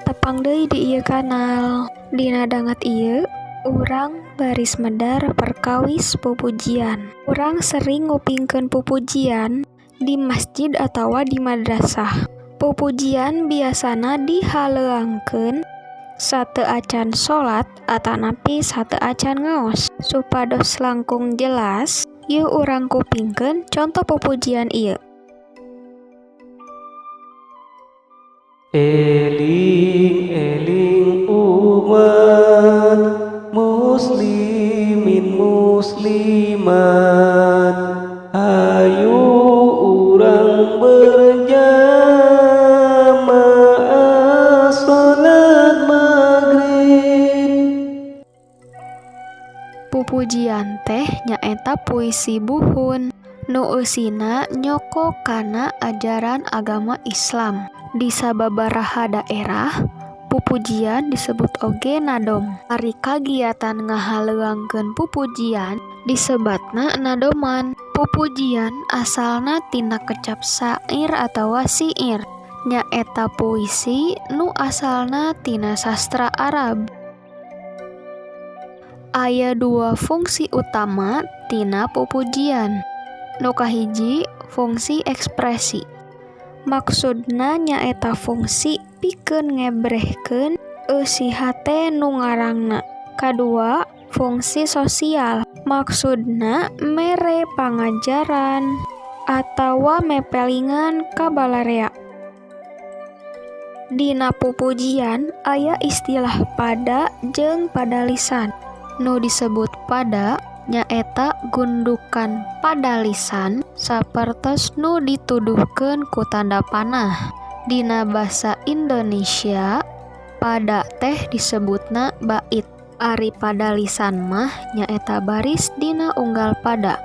Tepang deui di ieu kanal. Dina danget ieu, urang baris medar perkawis pupujian. Urang sering ngupingkeun pupujian di masjid atawa di madrasah. Pupujian biasana dihaleuangkeun sateuacan salat atanapi sateuacan ngaos. Supados langkung jelas, yeuh urang kupingkeun conto pupujian ieu. Eling-eling umat muslimin muslimat, ayo urang berjamaah salat maghrib. Pupujian teh nyaeta puisi buhun nu eusina nyoko kana ajaran agama Islam. Di sababaraha daerah, pupujian disebut oge nadom. Ari kagiatan ngahaleuangkeun pupujian disebatna nadoman. Pupujian asalna tina kecap syair atawa syiir, nyaeta puisi nu asalna tina sastra Arab. Aya dua fungsi utama tina pupujian. Nu kahiji, fungsi ekspresi. Maksudna nyaeta fungsi pikeun ngebrehkeun eusi hate nu ngarangna. Kadua, fungsi sosial. Maksudna mere pangajaran atawa mepelingan ka balarea. Dina pupujian aya istilah pada jeung padalisan. Nu disebut pada nyaeta gundukan padalisan sapertos nu dituduhkeun ku tanda panah. Dina basa Indonesia, pada teh disebutna bait. Ari padalisan mah nyaeta baris dina unggal pada.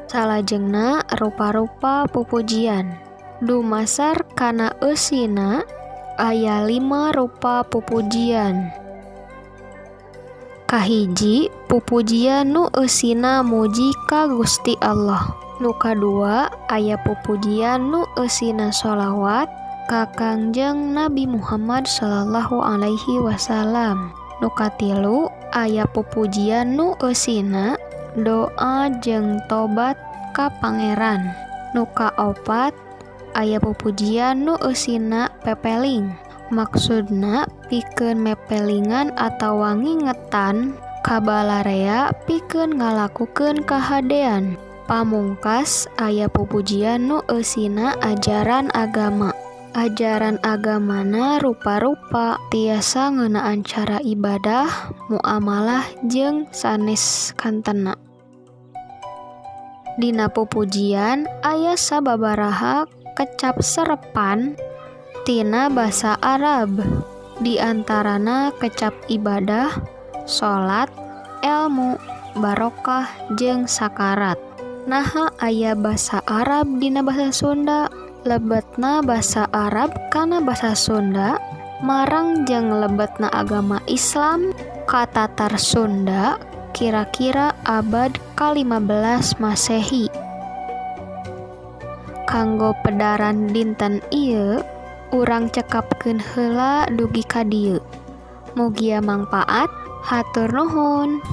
Salajengna rupa-rupa pupujian. Dumasar kana eusina aya 5 rupa pupujian. Kahiji, pupujian nu eusina muji ka Gusti Allah. Nu kadua, aya pupujian nu eusina sholawat ka Kangjeng Nabi Muhammad Shallallahu Alaihi Wasallam. Nu katilu, aya pupujian nu eusina doa jeung tobat ka Pangeran. Nu kaopat, aya pupujian nu eusina pepeling. Maksudna pikeun mepelingan atawa ngingetan ka balarea pikeun ngalakukeun kahadean. Pamungkas, aya pupujian nu eusina ajaran agama. Ajaran agamana rupa-rupa, tiasa ngeunaan cara ibadah, muamalah jeung sanes kantena. Dina pupujian aya sababaraha kecap serepan tina basa Arab, di antarana kecap ibadah, salat, elmu, barokah jeung sakarat. Naha aya basa Arab dina basa Sunda? Lebetna basa Arab kana basa Sunda marang jeung lebetna agama Islam ka Tatar Sunda kira-kira abad ka-15 Masehi. Kanggo pedaran dinten ieu, urang cekapkeun heula dugi ka dieu. Mugia mangpaat, hatur nuhun.